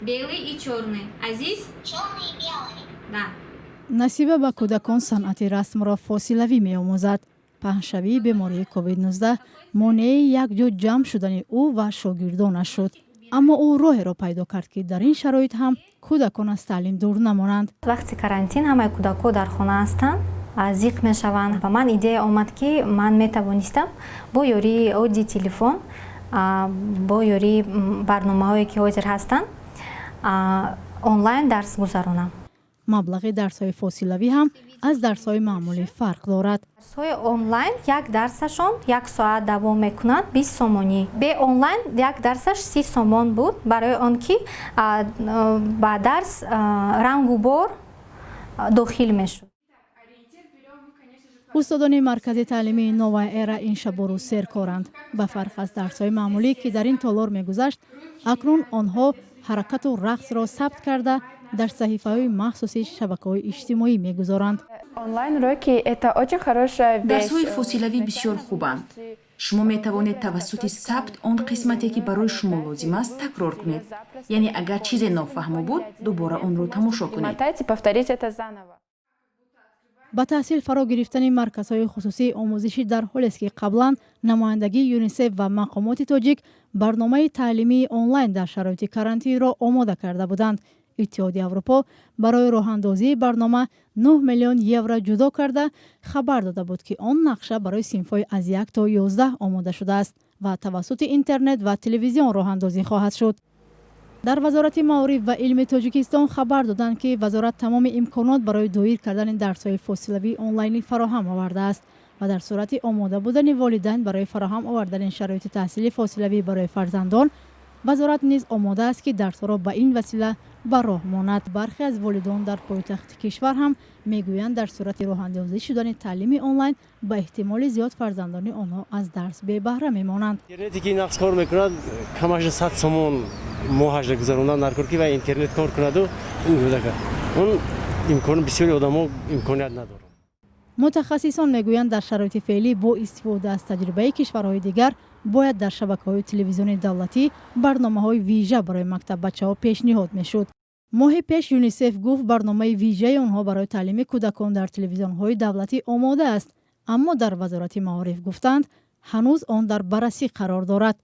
Белый и черный. А здесь? Черный и белый. Да. Насиба ба кӯдакон санъати расмро фосилавӣ меомӯзад. Паҳншавии бемории COVID-19 монеаи якҷо ҷамъ шудани ӯ ва шогирдонаш шуд, аммо ӯ роҳеро пайдо кард, ки дар ин шароит ҳам кӯдакон аз таълим дур намонанд. Вақти карантин ҳамаи кӯдакҳо дар хона ҳастанд, зиқ мешаванд. Ба ман идея омад, ки ман метавонистам бо ёрии оддии телефон, бо ёрии барномаҳое, ки ҳозир ҳастанд, онлайн дарс гузаронам. Маблағи дарсҳои фосилавӣ ҳам аз дарсҳои маъмулӣ фарқ дорад. Дарсҳои онлайн як дарсашон як соат давом мекунад, 20 сомонӣ. Бе онлайн як дарсаш 30 сомон буд, барои он ки ба дарс рангу бор дохил мешуд. Устодони маркази таълимии «Новая эра» ин шабу рӯз серкоранд. Ба фарқ аз дарсҳои маъмулӣ, ки дар ин толор мегузашт, акнун онҳо ҳаракату рақсро сабт карда, дар саҳифаҳои махсуси шабакаҳои иҷтимоӣ мегузоранд. Онлайн-уроки — это очень хорошая вещь. Дарсҳои фосилавӣ бисёр хубанд. Шумо метавонед тавассути сабт он қисмате, ки барои шумо лозим аст, такрор кунед, яъне агар чизе нофаҳмо буд, дубора онро тамошо кунед. Перемотать и повторить это заново. Ба таҳсил фаро гирифтани марказҳои хусусии омӯзишӣ дар ҳолест, ки қаблан намояндагии ЮНИСЕФ ва мақомоти тоҷик барномаи таълимии онлайн дар шароити карантинро омода карда буданд. Иттиҳоди Аврупо барои роҳандозии барнома 9 миллион евро ҷудо карда, хабар дода буд, ки он нақша барои синфҳои аз 1 то 11 омода шудааст ва тавассути интернет ва телевизион роҳандозӣ хоҳад шуд. Дар Вазорати маориф ва илми Тоҷикистон хабар доданд, ки вазорат тамоми имконот барои доир кардани дарсҳои фосилавии онлайнӣ фароҳам овардааст ва дар сурати омода будани волидайн барои фароҳам овардани шароити таҳсили фосилавӣ барои фарзандон, вазорат низ омода аст, ки дарсҳоро ба ин васила ба роҳ монад. Бархе аз волидон дар пойтахти кишвар ҳам мегӯянд, дар сурати роҳандозӣ шудани таълими онлайн, ба эҳтимоли зиёд фарзандони онҳо аз дарс бебаҳра мемонанд. Интернете, ки нақс кор мекунад, камаш 100 сомон моҳашда гузарондан дар кор, ки ва интернет кор кунаду он имкон бисёри одамо имконият надоранд. Мутахассисон мегӯянд, дар шароити феълӣ бо истифода аз таҷрибаи кишварҳои дигар бояд дар шабакаҳои телевизиони давлатӣ барномаҳои вижа барои мактаббачаҳо пешниҳод мешуд. Моҳи пеш ЮНИСЕФ гуфт, барномаи вижаи онҳо барои таълими кӯдакон дар телевизионҳои давлатӣ омода аст, аммо дар Вазорати маориф гуфтанд, ҳанӯз он дар баррасӣ қарор дорад.